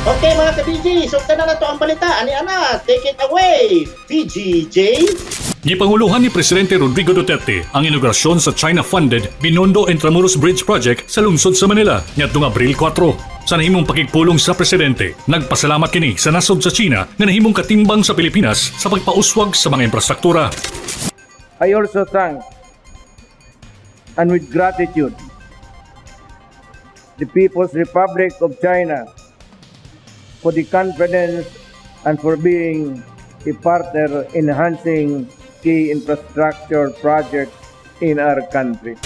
Okay, mga ka-BG, sugdan na nato ang balita. Ani ana, take it away, BGJ. Gipanguluhan ni Presidente Rodrigo Duterte ang inaugurasyon sa China-funded Binondo Intramuros Bridge Project sa lungsod sa Manila niadtong Abril 4. Sa nahimong pakigpulong sa presidente, nagpasalamat kini sa nasod sa China nga nahimong katimbang sa Pilipinas sa pagpauswag sa mga infrastruktura. I also thank and with gratitude the People's Republic of China for the confidence and for being a partner in enhancing key infrastructure projects in our country.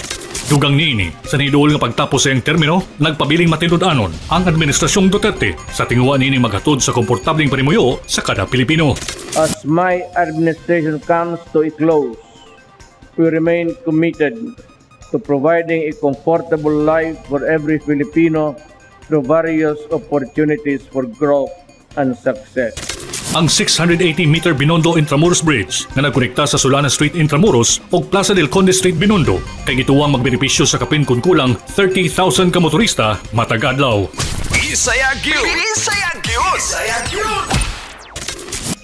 Dugang niini, sa niduol nga pagtapos sa iyang termino, nagpabiling matinud-anon ang Administrasyong Duterte sa tinguha niini maghatod sa komportableng panimuyo sa kada Pilipino. As my administration comes to a close, we remain committed to providing a comfortable life for every Filipino through various opportunities for growth and success. Ang 680-meter Binondo Intramuros Bridge nga nagkonekta sa Solana Street Intramuros ug Plaza del Conde Street Binondo kay gituwang magbenepisyo sa kapin kun kulang 30,000 ka motorista matag adlaw. Bisaya gyud. Bisaya gyud. Bisaya gyud.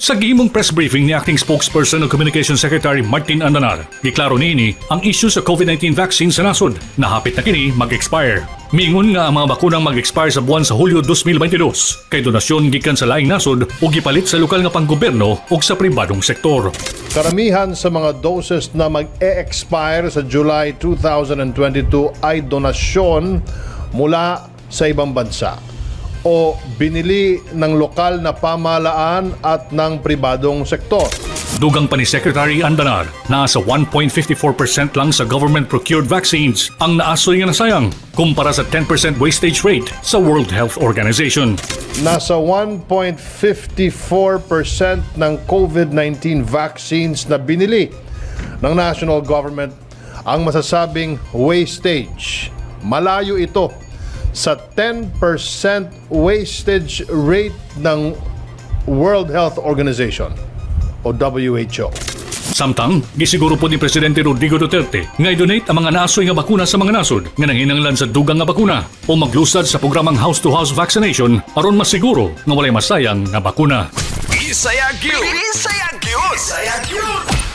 Sa gihimong press briefing ni Acting Spokesperson ug Communication Secretary Martin Andanar, giklaro niini ang issue sa COVID-19 vaccine sa nasod na hapit na kini mag-expire. Miingon nga ang mga bakunang mag-expire sa buwan sa Hulyo 2022 kay donasyon gikan sa laing nasod ug gipalit sa lokal nga panggobyerno ug sa pribadong sektor. Karamihan sa mga doses na mag-e-expire sa July 2022 ay donasyon mula sa ibang bansa o binili ng lokal na pamahalaan at ng pribadong sektor. Dugang pa ni Secretary Andanar, nasa 1.54% lang sa government-procured vaccines ang naasoy nga nasayang kumpara sa 10% wastage rate sa World Health Organization. Nasa 1.54% ng COVID-19 vaccines na binili ng national government ang masasabing wastage. Malayo ito sa 10% wastage rate ng World Health Organization o WHO. Samtang, gisiguro pod ni Presidente Rodrigo Duterte nga i-donate ang mga naasoy nga bakuna sa mga nasod nga nanginanglan sa dugang nga bakuna o maglusad sa programang house-to-house vaccination aron masiguro nga walay masayang nga bakuna. Bisaya gyud. Bisaya gyud. Bisaya gyud.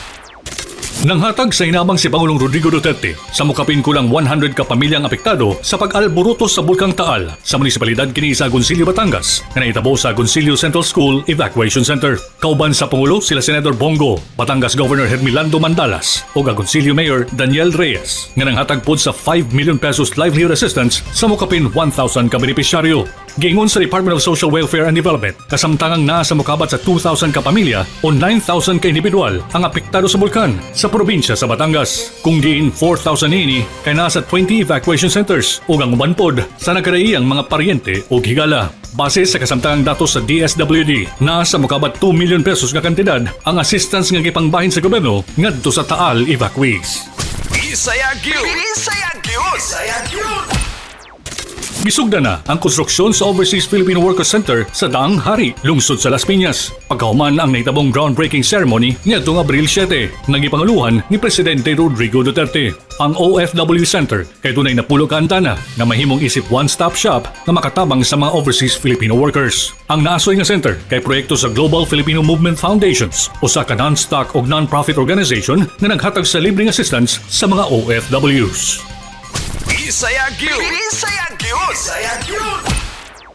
Nanghatag sa hinabang si Pangulong Rodrigo Duterte sa mukapin kulang 100 ka pamilyang apektado sa pag-alburuto sa Bulkang Taal sa munisipalidad kini sa Agoncillo, Batangas nga nahitabo sa Agoncillo Central School Evacuation Center. Kauban sa Pangulo sila Senator Bong Go, Batangas Governor Hermilando Mandalas ug Agoncillo Mayor Daniel Reyes nga nanghatag pod sa 5 million pesos livelihood assistance sa mukapin 1,000 ka benepisyaryo. Giingon sa Department of Social Welfare and Development, kasamtangang naa sa mukabat sa 2,000 ka pamilya o 9,000 ka individual ang apektado sa bulkan sa probinsya sa Batangas. Kung diin 4,000 ini kay nasa 20 evacuation centers ug ang uban pod sa nagkadaiyang mga paryente o higala. Base sa kasamtangang datos sa DSWD, naa sa mukabat 2 million pesos nga kantidad ang assistance nga gipangbahin sa gobyerno ngadto sa Taal evacuees. Bisaya gyud. Bisaya gyud. Bisaya gyud. Gisugda na ang konstruksyon sa Overseas Filipino Workers Center sa Daang Hari, lungsod sa Las Piñas. Pagkahuman ang nahitabong groundbreaking ceremony niadtong Abril 7, nga gipanguluhan ni Presidente Rodrigo Duterte. Ang OFW Center kay dunay 90 ka antana nga mahimong isip one-stop shop nga makatabang sa mga overseas Filipino workers. Ang naasoy nga center kay proyekto sa Global Filipino Movement Foundations, usa ka non-stock ug non-profit organization nga naghatag sa libreng assistance sa mga OFWs. Bisaya gyud. Bisaya gyud. Bisaya gyud.